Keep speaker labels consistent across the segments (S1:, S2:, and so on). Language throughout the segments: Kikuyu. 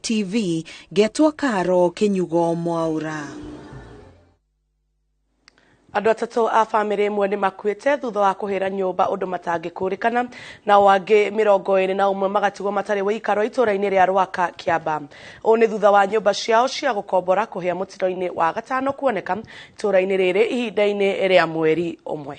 S1: TV ngetwo Karo Kinyugo Mwaura.
S2: Andũ atatũ a bamĩrĩ ĩmwe nĩ makuĩte thutha wa kũhĩra nyũmba ũndũ matangĩkũrĩkana, nao angĩ 21 magatigwo matarĩ wĩikaro itũũra-inĩ rĩa Rwaka Kĩamba. Ũũ nĩ thutha wa nyũmba ciao cia gũkombora kũhĩa mũtino-inĩ wa gatano kuoneka itũũra-inĩ rĩrĩ ihinda-inĩ rĩa mweri ũmwe.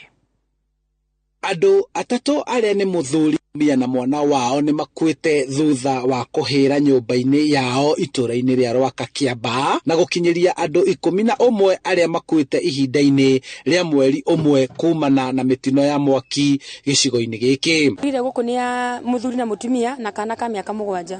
S3: Andũ atatũ arĩa nĩ mũthuri mia na mwana wao nĩ makuĩte thutha wa kũhĩra nyũmba-inĩ yao itũũra-inĩ rĩa Rwaka Kĩamba, na gũkinyĩria andũ 11 arĩa makuĩte ihinda-inĩ rĩa mweri ũmwe kumana na mĩtino ya mwaki gĩcigo-inĩ gĩkĩ.
S4: Rire gũkũ nĩ ya mũthuri na mũtumia na kana ka mĩaka 7.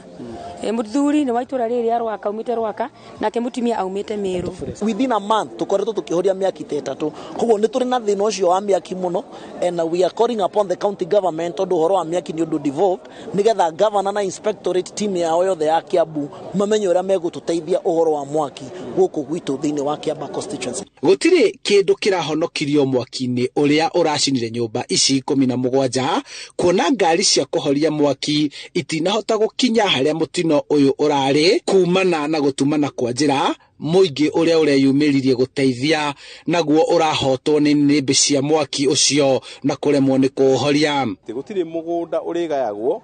S4: Mũthuri nĩ wa itũũra rĩrĩ rĩa Rwaka aumĩte Rwaka, nake mũtumia aumĩte Meru.
S5: Within a month tũkoretwo tũkĩhoria mĩaki ta 3, koguo nĩ tũrĩ na thĩna ũcio wa mĩaki mũno, and we are calling upon the county government tondũ ũhoro wa mĩaki nĩ ũndũ devolved, nĩgetha governor na inspectorate team yao yothe ya Kiambu mamenye ũrĩa megũtũteithia ũhoro wa mwaki gũkũ gwitũ thĩinĩ wa Kiamba constituency.
S3: Gũtirĩ kĩndũ kĩrahonokirio mwaki-inĩ ũrĩa ũracinire nyũmba ici 17, kuona ngari cia kũhoria mwaki itinahota gũkinya harĩa mũtino ũyũ ũrarĩ kumana na gũtumana kwa njĩra mũingĩ ũrĩa ũreyumĩririe gũteithia, naguo ũrahotwo nĩ nĩmbĩ cia mwaki ũcio na kũremwo nĩ kũũhoria.
S6: Gũtirĩ mũgũnda ũrĩgayagwo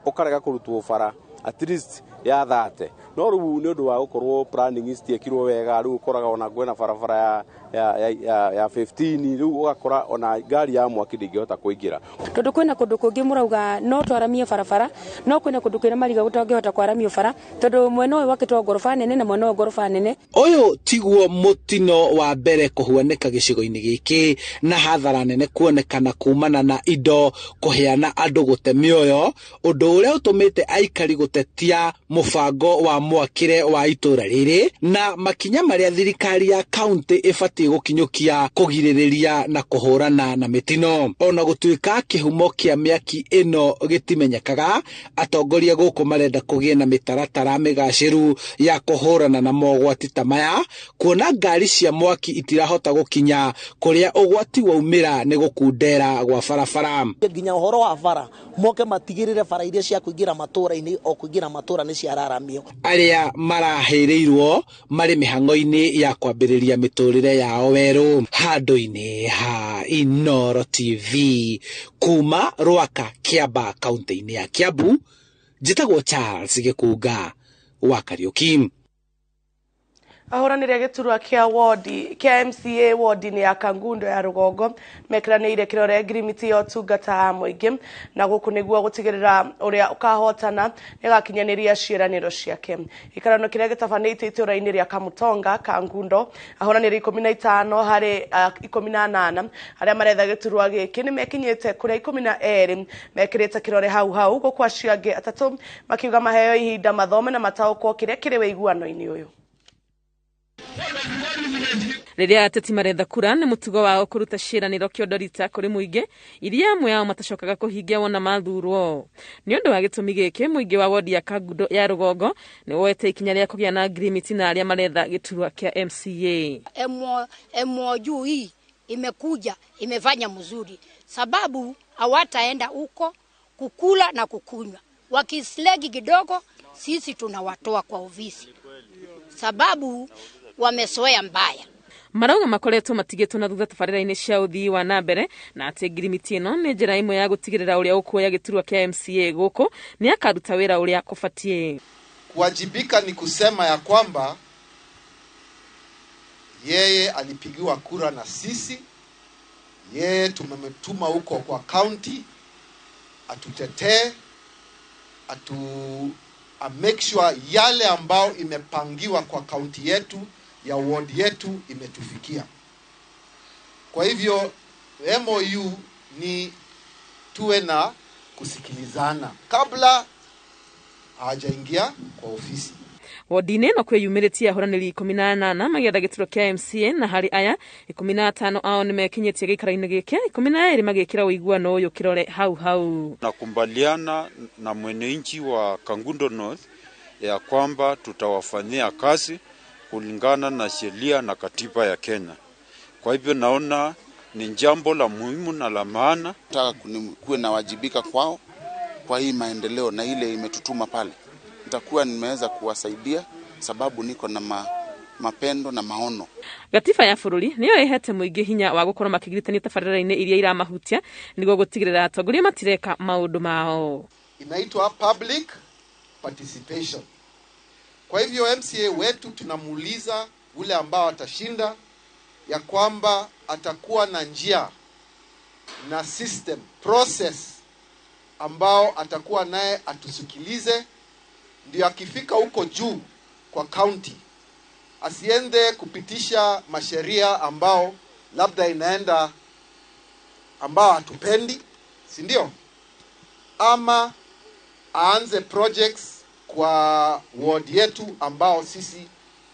S6: ũkarega kũrutwo bara at least ya 30, no rĩu nĩ ũndũ wa gũkorwo planning citiekirwo wega, rĩu ũkoraga ona kwĩna barabara ya 15, rĩu ũgakora ona ngari ya mwaki ndĩngĩhota kũingĩra.
S4: Tondũ kwĩna kũndũ kũngĩ mũrauga no twaramie barabara, no kwĩna kũndũ kwĩna mariga gũtangĩhota kwaramio bara, tondũ mwena ũyũ wakĩtwo ngoroba nene na mwena ũyũ ngoroba nene.
S3: Ũyũ tiguo mũtino wa mbere kũhuanĩka gĩcigo-inĩ gĩkĩ, na hathara nene kuonekana kumana na indo kũheana andũ gũte mĩoyo, ũndũ ũrĩa ũtũmĩte aikari gũtetia mũbango wa mwakĩre wa itũũra rĩrĩ na makinya marĩa thirikari ya kaunti ĩbatiĩ gũkinyũkia kũgirĩrĩria na kũhũrana na mĩtino. Ona gũtuĩka kĩhumo kĩa mĩaki ĩno gĩtimenyekaga, atongoria gũkũ marenda kũgĩe na mĩtaratara mĩgacĩru ya kũhũrana na mogwati ta maya, kuona ngari cia mwaki itirahota gũkinya kũrĩa ũgwati waumĩra nĩ gũkundera gwa barabara.
S5: Nginya ũhoro wa bara moke matigĩrĩre bara iria cia kũingĩra matũũra-inĩ o kũingĩra matũũra nĩ ciararamio.
S3: Arĩa marahĩrĩirwo marĩ mĩhang'o-inĩ ya kwambĩrĩria mĩtũrĩre yao werũ handũ-inĩ ha Inooro TV kuma Rwaka Kĩamba kaunti-inĩ ya Kiambu, njĩtagwo Charles Gĩkunga wa Kariũki.
S2: Ahũranĩri a gĩturwa kĩa wodi kĩa MCA wodi-inĩ ya Kangundo ya Rũgongo mekĩranĩire kĩrore ngirimiti ya ũtungata wa mũingĩ, na gũkũ nĩguo gũtigĩrĩra ũrĩa ũkahotana nĩagakinyanĩria ciĩranĩro ciake. Gĩikarano kĩrĩa gĩtabanĩtio itũũra-inĩ rĩa Kamutonga Kangundo, ahũranĩri 15 harĩ 18 arĩa maretha gĩturwa gĩkĩ nĩmekinyĩte kũrĩa 12 mekĩrĩte kĩrore hau hau, gũkũ acio angĩ atatũ makiuga maheo ihinda mathome na mataũkwo kĩrĩa kĩrĩ wĩiguano-inĩ ũyũ.
S7: Rĩrĩa ateti maretha kura nĩ mũtugo wao kũruta ciĩranĩro kĩondorita kũrĩ mũingĩ iria amwe ao matacokaga kũhingia wona mathurwo. Nĩ ũndũ wa gĩtũmi gĩkĩ, mũingĩ wa wodi ya Kangundo ya Rũgongo nĩ woete ikinya rĩa kũgĩa na ngirimiti na arĩa maretha gĩturwa kĩa MCA.
S8: MOU hii imekuja imefanya mzuri, sababu hawataenda huko kukula na kukunywa. Wakislegi kidogo sisi tunawatoa kwa ofisi, sababu wamesoea mbaya.
S7: Marauga makoretwo matigĩtwo na thutha tabarĩra-inĩ cia ũthii wa na mbere, na atĩ ngirimiti ĩno nĩ njĩra ĩmwe ya gũtigĩrĩra ũrĩa ũkuoya gĩturwa kĩa MCA gũkũ nĩ akaruta wĩra ũrĩa kũbatiĩ.
S9: Kuwajibika ni kusema ya kwamba yeye alipigiwa kura na sisi, yeye tumemtuma huko kwa county atutetee, make sure yale ambao imepangiwa kwa county yetu ya ward yetu imetufikia. Kwa hivyo MOU ni tuwe na kusikilizana kabla hajaingia kwa ofisi.
S7: Wodi-inĩ ĩno kwĩyumĩrĩtie ahũranĩri 18 magĩetha gĩturwa kĩa MCA, na harĩ aya 15 ao nĩmekinyĩtie gĩikaro-inĩ gĩkĩ, 12 magĩkĩra ũiguano ũyũ kĩrore hau hau.
S10: Nakubaliana na mwenenchi wa Kangundo North ya kwamba tutawafanyia kazi kulingana na sheria na katiba ya Kenya. Kwa hivyo naona ni jambo la muhimu na la maana.
S11: Nataka kuwe na wajibika kwao kwa hii maendeleo na ile imetutuma pale. Nitakuwa nimeweza kuwasaidia sababu niko na mapendo na maono.
S7: Gatiba ya bũrũri nĩyo ĩhete mũingĩ hinya wa gũkorwo makĩgiritania tabarĩra-inĩ iria iramahutia nĩguo gũtigĩrĩra atongoria matireka maũndũ mao.
S9: Inaitwa public participation. Kwa hivyo MCA wetu tunamuuliza ule ambao atashinda ya kwamba atakuwa na njia na system process ambao atakuwa naye atusikilize, ndio akifika huko juu kwa county asiende kupitisha masheria ambao labda inaenda ambao hatupendi, si ndio? Ama aanze projects kwa ward yetu ambao sisi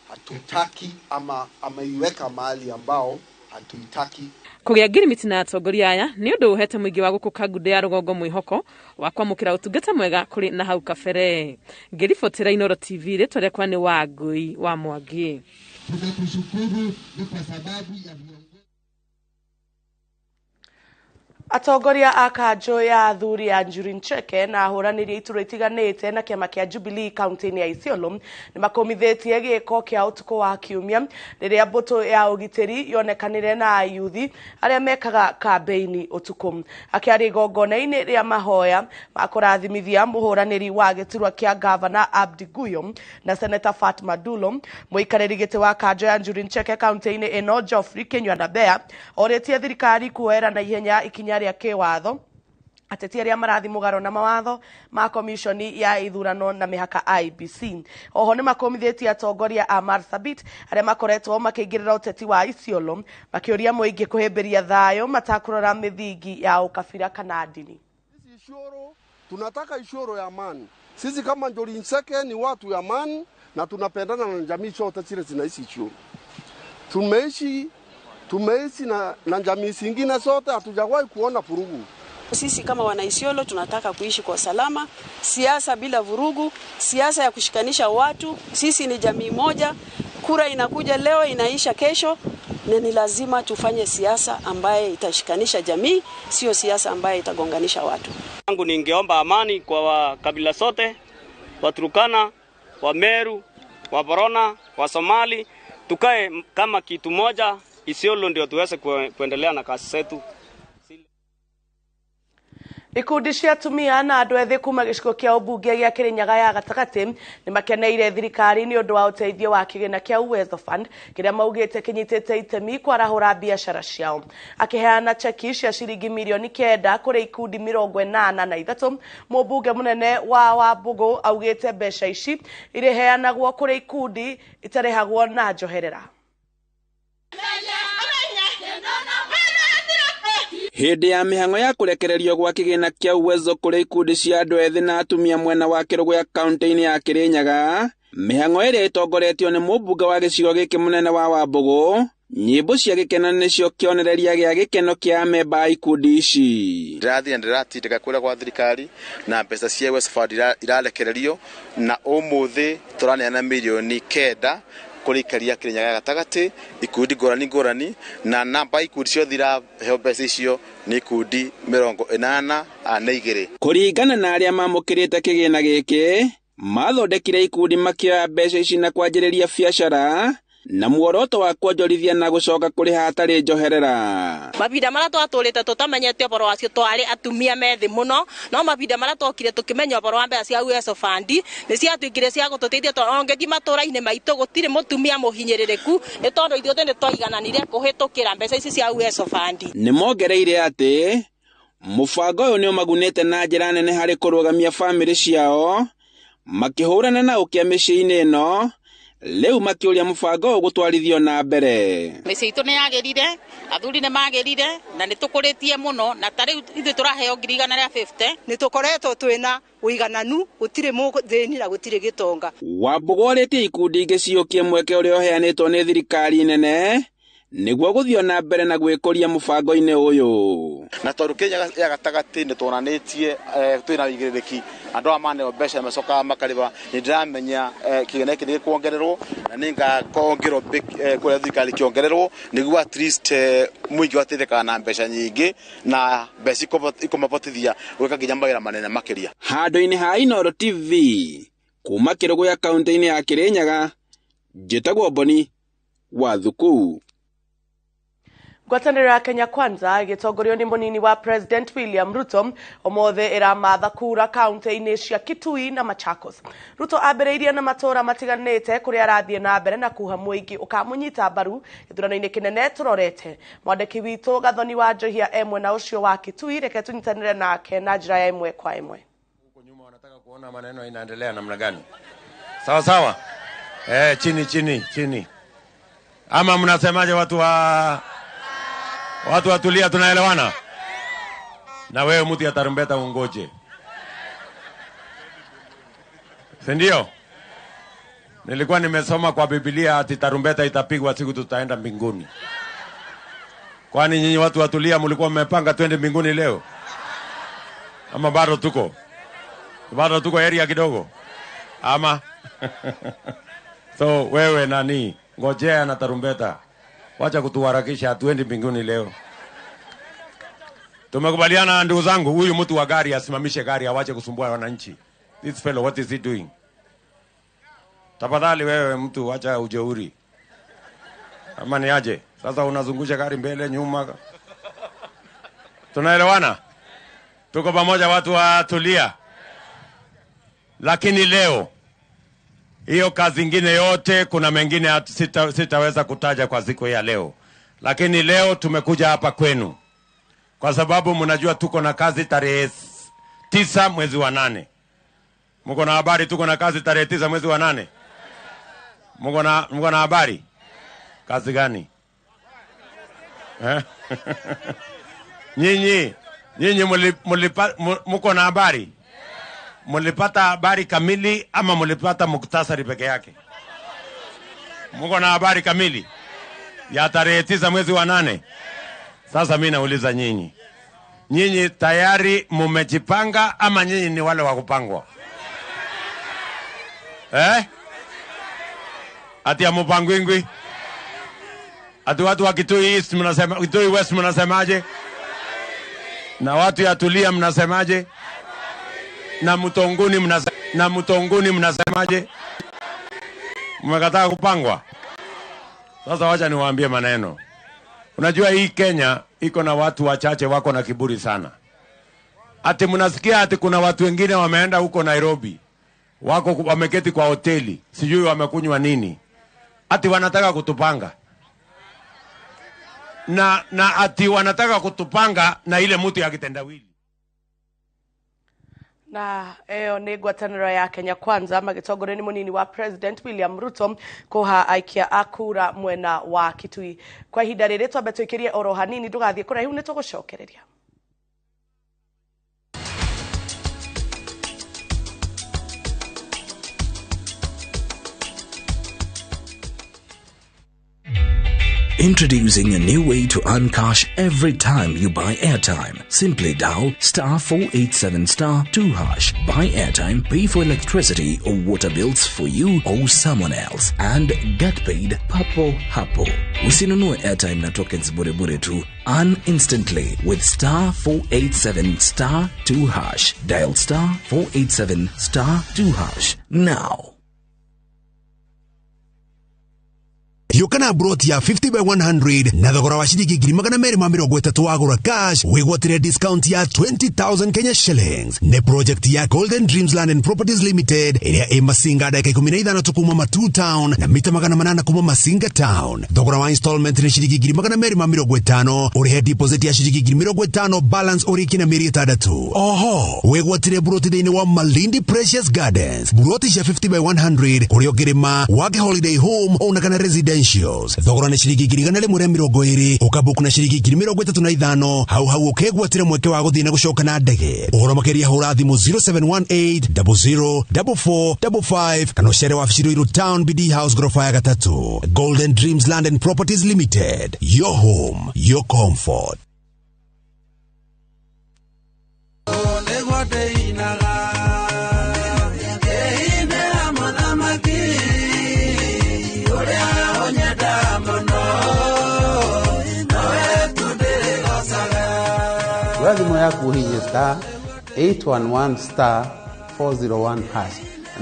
S9: hatutaki, ama ameiweka mahali ambao hatuitaki.
S7: Kũgĩa ngirimiti na atongoria aya nĩ ũndũ ũhete mũingĩ wa gũkũ Kangundo ya rũgongo mwĩhoko wa kwamũkĩra ũtungata mwega kũrĩ na hau kabere. Ngĩribotera Inooro TV, rĩtwa rĩakwa nĩ Wangũi wa Mwangi.
S12: Tunakushukuru ni kwa sababu ya
S2: Atongoria a kanjũ ya athuri ya Njuri Ncheke na ahũranĩri a iturwa itiganĩte na kĩama kĩa Jubilee kaunti-inĩ ya Isiolo nĩ makũmithĩtie gĩko kĩa ũtukũ wa kiumia rĩrĩa mbũtũ ya ũgitĩri yonekanire na ayuthi arĩa mekaga kambĩini ũtukũ. Akĩaria igongona-inĩ rĩa mahoya ma kũrathimithia mũhũranĩri wa gĩturwa kĩa gavana Abdi Guyo na seneta Fatma Dulo, mũikarĩri gĩtĩ wa kanjũ ya Njuri Ncheke kaunti-inĩ ĩno Geoffrey Kinyua Ndabea orĩtie thirikari kuoera na ihenya ikinya rĩa kĩwatho ateti arĩa marathi mũgaro na mawatho ma komishoni ya ithurano na mĩhaka IEBC. Oho nĩ makũmithĩtie atongoria a Marsabit arĩa makoretwo makĩingĩrĩra ũteti wa Isiolo makĩũria mũingĩ kũhĩmbĩria thayũ matakũrora mĩthingi ya ũkabira kana ndini.
S13: Isiolo tunataka Isiolo ya amani. Sisi kama Njuri Ncheke ni watu ya amani na tunapendana na jamii zote zile zinaishi Isiolo. Tumeishi na jamii zingine zote, hatujawahi kuona vurugu.
S14: Sisi kama wana Isiolo tunataka kuishi kwa salama, siasa bila vurugu, siasa ya kushikanisha watu. Sisi ni jamii moja, kura inakuja leo inaisha kesho, na ni lazima tufanye siasa ambaye itashikanisha jamii, sio siasa ambaye itagonganisha watu.
S15: Yangu ningeomba amani kwa kabila sote, Waturkana, Wameru, Waborona, Wasomali, tukae kama kitu moja Isiolo ndio tuweze kuendelea na kazi zetu.
S2: Ikundi cia atumia na andũ ethĩ kuma gĩcigo kĩa ũmbunge gĩa Kĩrĩnyaga ya gatagatĩ nĩ makeneire thirikari nĩ ũndũ wa ũteithio wa kĩgĩna kĩa Uwezo Fund kĩrĩa maugĩte kĩnyitĩte itemi kwarahũra biacara ciao. Akĩheana cheki cia ciringi mirioni 9 kũrĩ ikundi 83, mũmbunge mũnene wa Wambũgũ augĩte mbeca ici irĩheanagwo kũrĩ ikundi itarĩhagwo na njoherera.
S16: Hĩndĩ ya mĩhang'o ya kũrekererio gwa kĩgĩna kĩa Uwezo kũrĩ ikundi cia andũ ethĩ na atumia mwena wa Kĩrũgũya kaunti-inĩ ya Kĩrĩnyaga, mĩhang'o ĩrĩa ĩtongoretio nĩ mũmbunge wa gĩcigo gĩkĩ mũnene wa Wambũgũ, nyĩmbo cia gĩkeno nĩcio kĩonereria gĩa gĩkeno kĩa amemba a ikundi ici.
S11: Ndĩrathiĩ ndĩratindĩka kũrĩa gwa thirikari na mbeca cia Uwezo Fund irarekererio, na ũmũthĩ tũraneana mirioni 9 kũrĩ ikaria Kĩrĩnyaga gatagatĩ, ikundi ngũrani ngũrani, na namba ikundi ciothe iraheo mbeca icio nĩ ikundi 82.
S16: Kũringana na arĩa mamũkĩrĩte kĩgĩna gĩkĩ, mathondekire ikundi makĩoya mbeca ici na kwanjĩrĩria biacara na muoroto wa kuonjorithia na gũcoka kũrĩha hatarĩ njoherera.
S17: Mabinda marĩa twatũrĩte tũtamenyete ũhoro wacio twarĩ atumia methĩ mũno, no mabinda marĩa twokire tũkĩmenya ũhoro wa mbeca cia Uwezo Fund nĩ ciatuĩkire cia gũtũteithia, tondũ ũngĩthiĩ matũra-inĩ maitũ gũtirĩ mũtumia mũhinyĩrĩrĩku, nĩ tondũ ithuothe nĩ twaigananire kũhĩtũkĩra mbeca ici cia Uwezo Fund.
S16: Nĩ mongereire atĩ mũbango ũyũ nĩ ũmagunĩte na njĩra nene harĩ kũrũgamia bamĩrĩ ciao makĩhũrana na ũkĩa mĩciĩ-inĩ ĩno, rĩu makĩũria mũbango ũgũtwarithio na mbere.
S18: Mĩciĩ itũ nĩ yagĩrire, athuri nĩ magĩrire, na nĩ tũkũrĩtie mũno, na ta rĩu ithuĩ tũraheo 150.
S19: Nĩ tũkoretwo twĩna ũigananu, gũtirĩ mũthĩni na gũtirĩ gĩtonga.
S16: Wambũgũ orĩtie ikundi ingĩ ciũkie mweke ũrĩa ũheanĩtwo nĩ thirikari nene nĩguo gũthiĩ na mbere na gwĩkũria mũbango-inĩ ũyũ.
S11: Na tondũ Kenya ya gatagatĩ nĩ tuonanĩtie twĩna ũigĩrĩrĩki, andũ aya maneo mbeca macokaga makarĩba, nĩ ndĩramenya kĩgĩna gĩkĩ nĩ gĩkuongererwo na nĩ ngakorwo ngĩrwo kũrĩa thirikari kĩongererwo nĩguo at least mũingĩ wateithĩkaga na mbeca nyingĩ na mbeca ikũmabotithia gwĩka nginya mawĩra manene makĩria.
S16: Handũ-inĩ ha Inooro TV, Kuma Kĩrũgũya kaunti-inĩ ya Kĩrĩnyaga, njĩtagwo Boni wa Thuku.
S2: Ngwatanĩro ya Kenya Kwanza ĩgĩtongorio nĩ mũnini wa President William Ruto ũmũthĩ ĩramatha kura kaunti-inĩ cia Kitui na Machakos. Ruto ambĩrĩirie na matũũra matiganĩte kũrĩa arathiĩ na mbere na kuha mũingĩ ũkamũnyita mbaru gĩthurano-inĩ kĩnene tũrorete. Mwandĩki witũ Gathoni wa Njohia e mwena ũcio wa Kitui, reke tũnyitanĩre nake na njĩra ya ĩmwe kwa ĩmwe.
S20: Kuona maneno inaendelea namna gani? Sawa sawa. Chini chini chini. Ama mnasemaje watu watulia, tunaelewana? Na wewe mtu ya tarumbeta ungoje. Si ndio? Nilikuwa nimesoma kwa Biblia ati tarumbeta itapigwa siku tutaenda mbinguni. Kwani nyinyi watu watulia mlikuwa mmepanga twende mbinguni leo? Ama bado tuko? Bado tuko area kidogo? Ama? So wewe nani? Ngojea na tarumbeta. Wacha kutuharakisha, hatuendi mbinguni leo. Tumekubaliana ndugu zangu, huyu mtu wa gari asimamishe gari, awache kusumbua wananchi. This fellow, what is he doing? Tafadhali wewe mtu, acha ujeuri. Ama ni aje? Sasa unazungusha gari mbele nyuma. Tunaelewana? Tuko pamoja watu wa Tulia. Lakini leo hiyo kazi ingine yote, kuna mengine sitaweza kutaja kwa siku ya leo. Lakini leo tumekuja hapa kwenu kwa sababu mnajua tuko na kazi tarehe 9 mwezi wa 8. Mko na habari tuko na kazi tarehe 9 mwezi wa 8? Mko na habari? Kazi gani? Nyinyi mko na habari? Mulipata habari kamili ama mulipata muktasari peke yake? Mko na habari kamili ya tarehe 9 mwezi wa 8? Sasa mimi nauliza nyinyi. Nyinyi tayari mmejipanga ama nyinyi ni wale wa kupangwa? Ati amupangwingwi? Ati watu wa Kitui East mnasema, Kitui West mnasemaje? Na watu ya Tulia mnasemaje? Na Mtonguni mnasemaje? Mmekataa kupangwa? Sasa wacha niwaambie maneno. Unajua hii Kenya iko na watu wachache wako na kiburi sana. Ati mnasikia ati kuna watu wengine wameenda huko Nairobi. Wako wameketi kwa hoteli, sijui wamekunywa nini. Ati wanataka kutupanga. Na ati wanataka kutupanga na ile mtu ya kitendawili.
S2: Na ĩyo nĩ ngwatanĩro ya Kenya Kwanza magĩtongorio nĩ mũnini wa President William Ruto kũha aikia a kura mwena wa Kitui. Kwa ihinda rĩrĩ twambe tũikĩrie oro hanini, ndũgathiĩ kũraihu, nĩ tũgũcokereria.
S21: Introducing a new way to earn cash every time you buy airtime. Simply dial star 487 star 2 hash. Buy airtime, pay for electricity or water bills for you or someone else, and get paid papo hapo. Usinunue airtime na tokens bure bure tu. Earn instantly with star 487 star 2 hash. Dial star 487 star 2 hash now.
S22: Yokana broti ya 50 by 100 na thogora wa shilingi 230 wagura cash wigwatire discount ya 20,000 Kenya shillings. Ne project ya Golden Dreams Land and Properties Limited ĩrĩa ĩ Masinga dakika 15 tu kuma Matu Town na mita 800 kuma Masinga Town. Thogora wa installment ni shilingi 250, ũrĩhe deposit ya shilingi 50, balance ũrĩkie na mĩeri 6. Oho wigwatire broti thĩinĩ wa Malindi Precious Gardens, broti cia 50 by 100 kũrĩa ũngĩrĩma wake holiday home ona kana residential. Thogora nĩ shilingi 120, ũkabuku na shilingi 35, hau hau ũkegwatĩra mweke wa gũthiĩ na gũcoka na ndege. Ũhoro makĩria hũra thimũ 0718 00 44 55 kana ũcere wabici Ruiru Town BD House ghorofa ya 3. Golden Dreams Land and Properties Limited, your home, your comfort.
S23: Thimũ yaku ũhihinye star 811 star 401 hash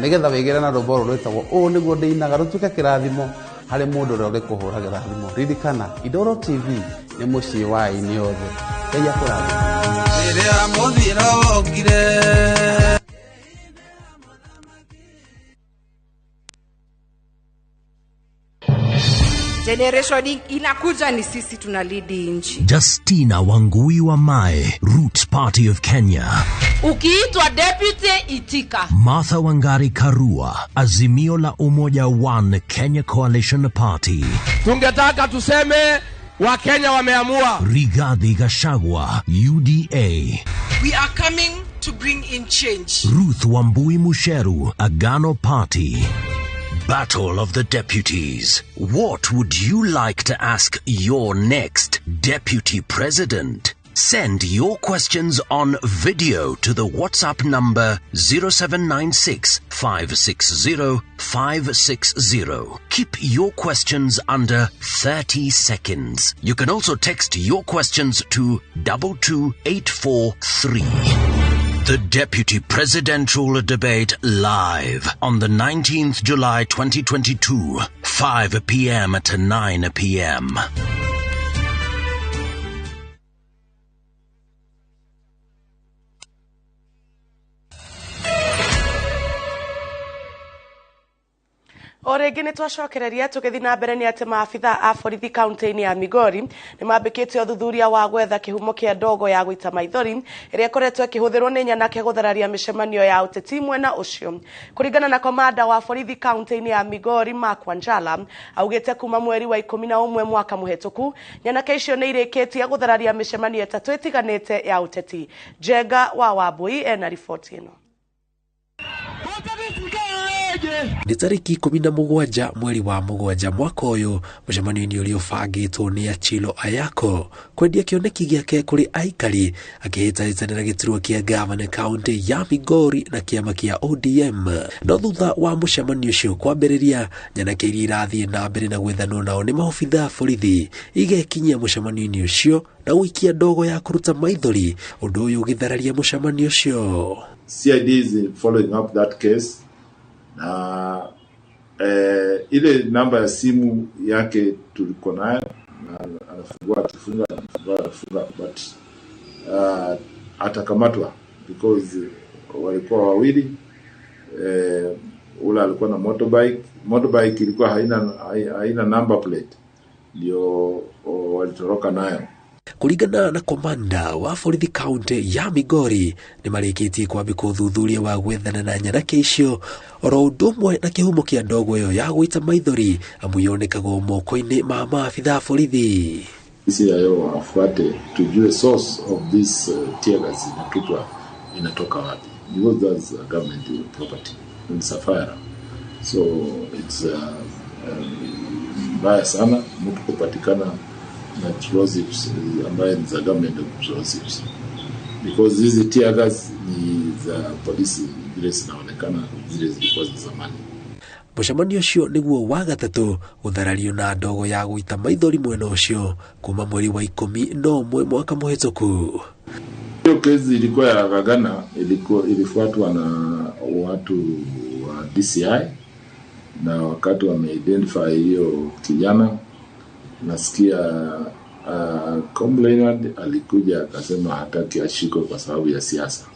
S1: Nĩgetha wĩgĩre na rwĩmbo rũrũ rwĩtagwo ũũ nĩguo ndĩinaga rũtuĩke kĩrathimo harĩ mũndũ ũrĩa ũrĩkũhũragĩra thimũ. Ririkana, Inooro TV nĩ mũciĩ wa aini othe. Ngai akũrathime.
S6: Rĩrĩa mũthiro wokire.
S23: Generation inakuja ni sisi tunalidi nchi.
S21: Justina Wangui wa Mae, Roots Party of Kenya.
S24: Ukiitwa deputy itika.
S21: Martha Wangari Karua, Azimio la Umoja One Kenya Coalition Party.
S20: Tungetaka tuseme Wakenya wameamua.
S21: Rigathi Gachagua, UDA.
S23: We are coming to bring in change.
S21: Ruth Wambui Musheru, Agano Party. Battle of the Deputies. What would you like to ask your next deputy president? Send your questions on video to the WhatsApp number 0796 560 560. Keep your questions under 30 seconds. You can also text your questions to 22843. The Deputy Presidential Debate live on the 19th July 2022, 5 p.m. to 9 p.m.
S2: O rĩngĩ nĩ twacokereria tũgĩthiĩ na mbere nĩ atĩ maabitha a borithi kaunti-inĩ ya Migori nĩ mambĩkĩte ũthuthuria wa gwetha kĩhumo kĩa ndogo ya gũita maithori ĩrĩa ĩkoretwo ĩkĩhũthĩrwo nĩ nyanake gũthararia mĩcemanio ya ũteti mwena ũcio. Kũringana na komanda wa borithi kaunti-inĩ ya Migori Mark Wanjala, augĩte kuma mweri wa 11 mwaka mũhetũku nyanake icio nĩ irĩkĩtie gũthararia mĩcemanio ĩtatũ ĩtiganĩte ya ũteti. Njenga wa Wambui ena riboti ĩno.
S25: Nĩ tarĩki 17 mweri wa 7 mwaka ũyũ mũcemanio-inĩ ũrĩa ũbangĩtwo nĩ Achilo Ayako kwendia kĩoneki gĩake kũrĩ aikari akĩhĩtahĩtanĩra gĩturwa kĩa gavana kaunti ya Migori na kĩama kĩa ODM. No thutha wa mũcemanio ũcio kwambĩrĩria, nyanake iria irathiĩ na mbere na gwethanwo nao nĩ maobitha a borithi igekinyia mũcemanio-inĩ ũcio na gũikia ndogo ya kũruta maithori, ũndũ ũyũ ũgĩthararia mũcemanio ũcio.
S26: CID is following up that case. Na ile namba ya simu yake tulikuwa nayo na anafungua akifunga anafunga, but atakamatwa because walikuwa wawili. Ula alikuwa na motorbike ilikuwa haina number plate, ndio walitoroka nayo.
S25: Kuringana na komanda wa borithi kaunti ya Migori nĩ marĩkĩtie kwambĩka ũthuthuria wa gwethana na nyanake icio oro ũndũ ũmwe na kĩhumo kĩa ndogo ĩyo ya gũita maithori amu yonekagwo moko-inĩ ma maabitha a borithi.
S26: CIO wafuate tujue source of this tear gas inatupwa inatoka wapi, because that's a government property, it's a firearm, so it's mbaya sana mtu kupatikana na explosives ambaye ni za government explosives, because hizi tear gas ni za polisi, zile zinaonekana zile zilikuwa za zamani.
S25: Mũcemanio ũcio nĩguo wa gatatũ gũtharario na ndogo ya gũita maithori mwena ũcio kuma mweri wa 11 mwaka mũhĩtũku.
S26: Hiyo kesi ilikuwa ya Gagana, ilifuatwa na watu wa DCI, na wakati wameidentify hiyo kijana, nasikia complainant alikuja akasema hataki ashikwe kwa sababu ya siasa,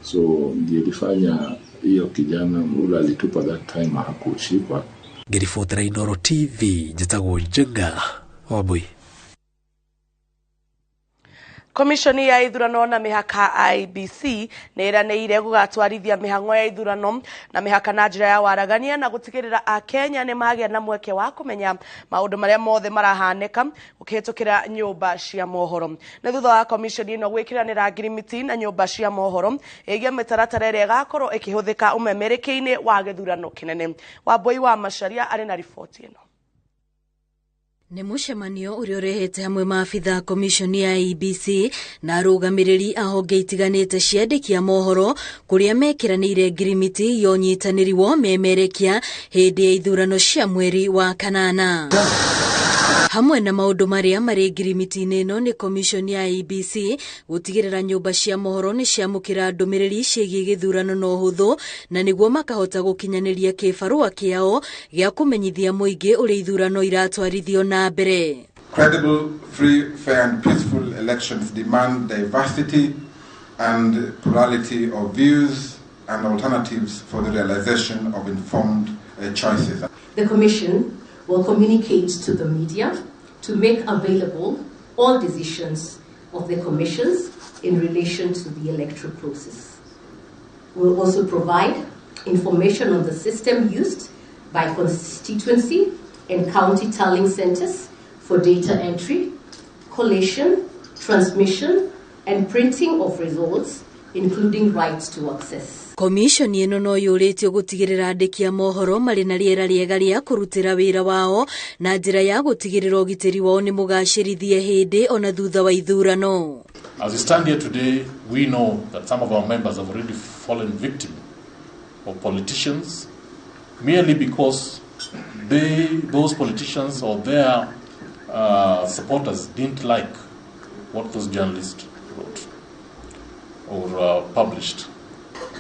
S26: so ndiyo ilifanya hiyo kijana ule alitupa that time hakushikwa.
S25: Ngĩribotera Inooro TV, njĩtagwo Njenga Wambui.
S2: Komishoni ya ithurano na mĩhaka IEBC nĩ ĩranĩire gũgatwarithia mĩhang'o ya ithurano na mĩhaka na njĩra ya waragania na gũtigĩrĩra akenya nĩ magĩa na mweke wa kũmenya maũndũ marĩa mothe marahanĩka gũkĩhĩtũkĩra nyũmba cia mohoro. Nĩ thutha wa komishoni ĩno gwĩkĩranĩra ngirimiti na nyũmba cia mohoro ĩgiĩ mĩtaratara ĩrĩa ĩgakorwo ĩkĩhũthĩka ũmemerekia-inĩ wa gĩthurano kĩnene. Wambui wa Macharia arĩ na riboti ĩno.
S27: Nĩ mũcemanio ũrĩa ũrehete hamwe maabitha komishoni ya IEBC na arũgamĩrĩri a honge itiganĩte cia andĩki a mohoro kũrĩa mekĩranĩire ngirimiti ya ũnyitanĩri wa ũmemerekia hĩndĩ ya ithurano cia mweri wa kanana. Hamwe na maũndũ marĩa marĩ ngirimiti-inĩ ĩno nĩ commission ya IEBC gũtigĩrĩra nyũmba cia mohoro nĩ ciamũkĩra ndũmĩrĩri ciĩgiĩ gĩthurano na ũhũthũ, na nĩguo makahota gũkinyanĩria kĩbarũa kĩao gĩa kũmenyithia mũingĩ ũrĩa ithurano iratwarithio na mbere.
S3: Credible, free, fair and peaceful elections demand diversity and plurality of views and alternatives for the realization of informed choices.
S4: The Commission will communicate to the media to make available all decisions of the commissions in relation to the electoral process. We'll also provide information on the system used by constituency and county tallying centers for data entry, collation, transmission, and printing of results, including rights to access.
S27: Commission ĩno no yũrĩtio gũtigĩrĩra andĩki a mohoro marĩ na rĩera rĩega rĩa kũrutĩra wĩra wao na njĩra ya gũtigĩrĩra ũgitĩri wao nĩ mũgacĩrithie hĩndĩ ona thutha wa ithurano.
S5: As we stand here today, we know that some of our members have already fallen victim of politicians merely because those politicians or their supporters didn't like what those journalists wrote or published.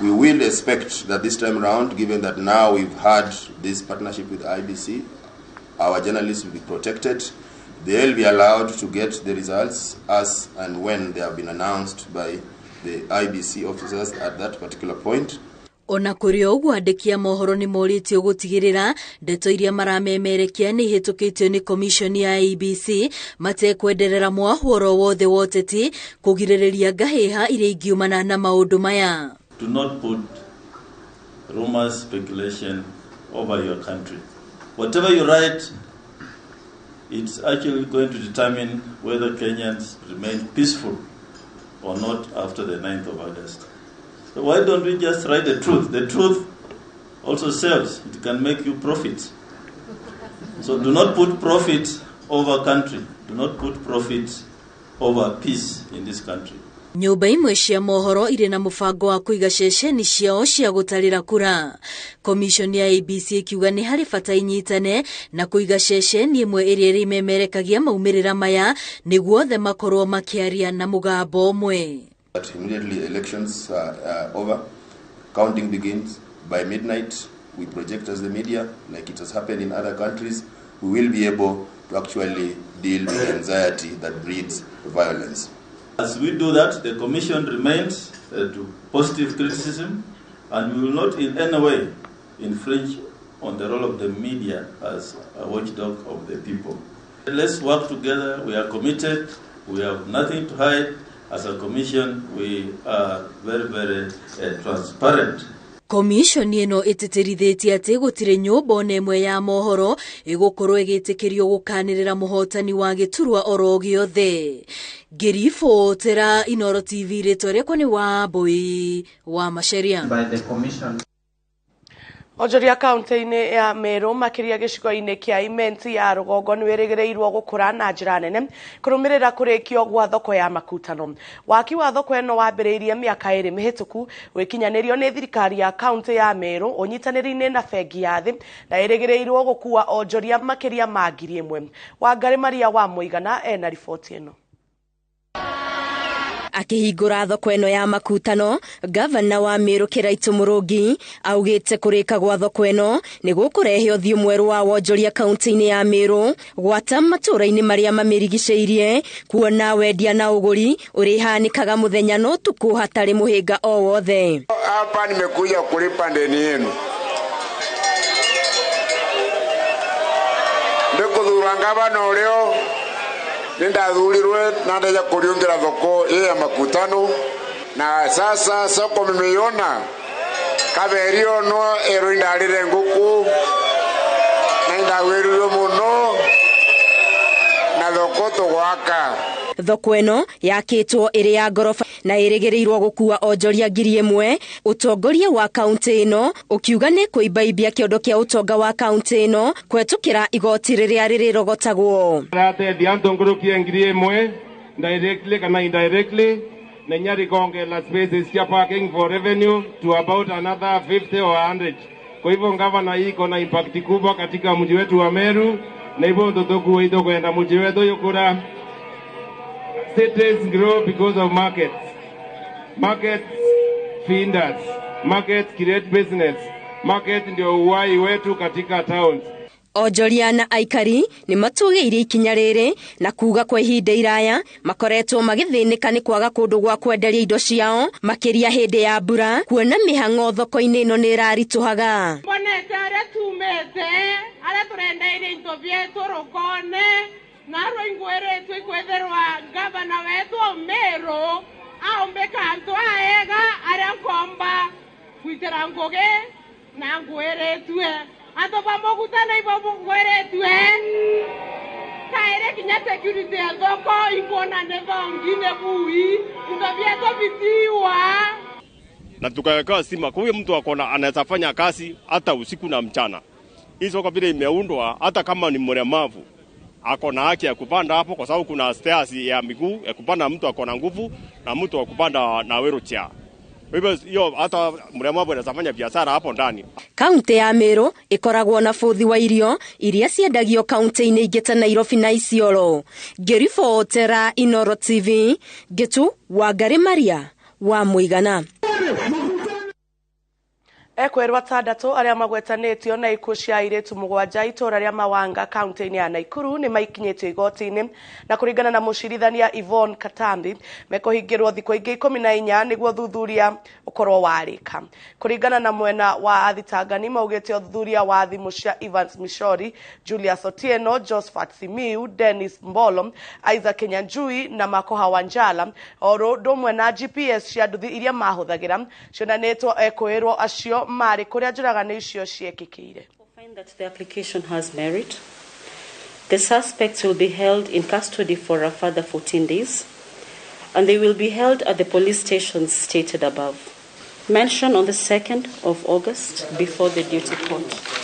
S7: We will expect that this time round, given that now we've had this partnership with IBC, our journalists will be protected. They'll be allowed to get the results as and when they have been announced by the IBC officers at that particular point.
S27: Ona kũrĩ o ũguo, andĩki a mohoro nĩ morĩtio gũtigĩrĩra ndeto iria maramemerekia nĩ ihĩtũkĩtio nĩ commission ya IEBC matekwenderera mwahũ wothe wa ũteti kũgirĩrĩria ngahĩha iria ingiumana na maũndũ maya.
S8: Do not put rumors, speculation over your country. Whatever you write, it's actually going to determine whether Kenyans remain peaceful or not after the 9th of August. So why don't we just write the truth? The truth also sells. It can make you profit. So do not put profit over country. Do not put profit over peace in this country.
S27: Nyũmba imwe cia mohoro irĩ na mũbango wa kũiga ceceni ciao cia gũtarĩra kura. Commission ya IEBC ĩkiuga nĩ harĩ bata inyitane na kũiga ceceni ĩmwe ĩrĩa ĩrĩmemerekagia maumĩrĩra maya nĩguo othe makorwo makĩaria na mũgambo ũmwe.
S7: But immediately elections are over, counting begins. By midnight, we project as the media, like it has happened in other countries, we will be able to actually deal with anxiety that breeds violence.
S8: As we do that, the Commission remains to positive criticism, and we will not in any way infringe on the role of the media as a watchdog of the people. Let's work together. We are committed. We have nothing to hide. As a Commission, we are very, very transparent.
S27: Commission ĩno ĩtĩtĩrithĩtie atĩ gũtirĩ nyũmba ona ĩmwe ya mohoro ĩgũkorwo ĩgĩtĩkĩrio gũkanĩrĩra mũhotani wa gĩturwa oro gĩothe. Ngĩribotera Inooro TV, rĩtwa rĩakwa nĩ Wambui wa Macharia.
S9: By the commission.
S2: Onjoria kaunti-inĩ ya Meru makĩria gĩcigo-inĩ kĩa Imenti ya rũgongo nĩ wĩrĩgĩrĩirwo gũkũra na njĩra nene kũrũmĩrĩra kũrĩkio gwa thoko ya makutano. Waki wa thoko ĩno wambĩrĩirie mĩaka 2 mĩhĩtũku gwĩkinyanĩrio nĩ thirikari ya kaunti ya Meru ũnyitanĩri-inĩ na bengi ya thĩ na ĩrĩgĩrĩirwo gũkua onjoria makĩria ma 1,000. Wangari Maria wa Mũigana ena riboti ĩno.
S10: Akĩhingũra thoko ĩno ya makutano, gavana wa Meru Kiraitu Mũrũngi augĩte kũrĩka gwa thoko ĩno nĩ gũkũrehe ũthiũ mwerũ wa wonjoria kaunti-inĩ ya Meru gwata matũũra-inĩ marĩa mamĩrigicĩirie, kuona wendia na ũgũri ũrĩhanĩkaga mũthenya na ũtukũ hatarĩ mũhĩnga o wothe.
S28: Hapa nimekuja kulipa ndeni yenu ndikuthura gavana ũrĩa nindathurirwe na ndaja kuriungira thoko ya makutano, na sasa soko mmeiona kaberio no ero indarire nguku na indawirire muno na thoko tugwaka.
S10: Thoko ĩno yakĩtwo ĩrĩ ya ngoroba na ĩrĩgĩrĩirwo gũkua onjoria 1,000. Ũtongoria wa kaunti ĩno ũkiuga nĩ kũimbaimbia kĩondo kĩa ũtonga wa kaunti ĩno kũhetũkĩra igoti rĩrĩa rĩrĩrogotagwo.
S29: Rateithia ntũngũrũkie 1,000 directly kana indirectly na inya rikongela spaces cia parking for revenue to about another 50 or 100. Kwa hivyo gavana hii iko na impact kubwa katika mji wetu wa Meru. na ibondo tokuwa itokwenda muchi wetu yukura. Cities grow because of markets. Markets feed us. Markets create business. Market ndio uhai wetu katika towns.
S10: Onjoria na aikari nĩ matũgĩirie ikinya rĩrĩ na kuga kwa ihinda iraya makoretwo magĩthĩnĩka nĩ kwaga kũndũ gwa kwenderia indo ciao makĩria hĩndĩ ya mbura kuona mĩhang'o thoko-inĩ ĩno nĩ ĩraritũhaga.
S9: Mbonete arĩa tumĩte arĩa tũrendeire indo bietu rũkone na rũingwĩrĩtwo ikwĩthĩrwa gavana wetu Meru aombĩka antũ aega arĩa nkomba gwitĩra ngũgĩ na ngwĩrĩtue andu pamogutana ibo ngweretwe kaere kinya security ya thoko ikuona ne thongine bui indo bieto bitiwa
S11: na tukawekewa stima. Kwa hiyo mtu akona anaweza fanya kazi hata usiku na mchana. Hii soko vile imeundwa, hata kama ni mlemavu akona haki ya kupanda hapo, kwa sababu kuna stairs ya miguu ya kupanda, mtu akona nguvu na mtu wa kupanda na wheelchair. Hivyo hiyo hata mlemavu anaweza fanya biashara hapo ndani.
S10: Kaunti ya Meru ikoragwo na bũthi wa irio iria ciendagio kaunti-inĩ ingĩ ta Nairobi na Isiolo. Ngĩribotera Inoro TV, Ngĩtu Wangari Maria wa Mũigana.
S2: Ekwerwo atandatũ arĩa magwetanĩtio na ikuũ cia airĩtu mũgwanja itũũra rĩa Mawanga kaunti-inĩ ya Naikuru nĩ maikinyĩtio igoti-inĩ na kũringana na mũcirithania Yvonne Katambi mekũhingĩrwo thikũ ingĩ 14 nĩguo thuthuria ũkorwo warĩka. Kũringana na mwena wa athitangani maugĩte ũthuthuria wa thimũ cia Evans Mishori, Julius Otieno, Josephat Simiu, Dennis Mbolo, Isaac Kinyanjui na Makoha Wanjala oro ũndũ ũmwe na GPS cia nduthi iria mahũthagĩra cionanĩtwo ekũĩrwo acio marĩ kũrĩa njũragano icio ciekĩkĩire.
S12: Find that the application has merit. The suspects will be held in custody for a further 14 days and they will be held at the police stations stated above. Mention on the 2nd of August before the duty court.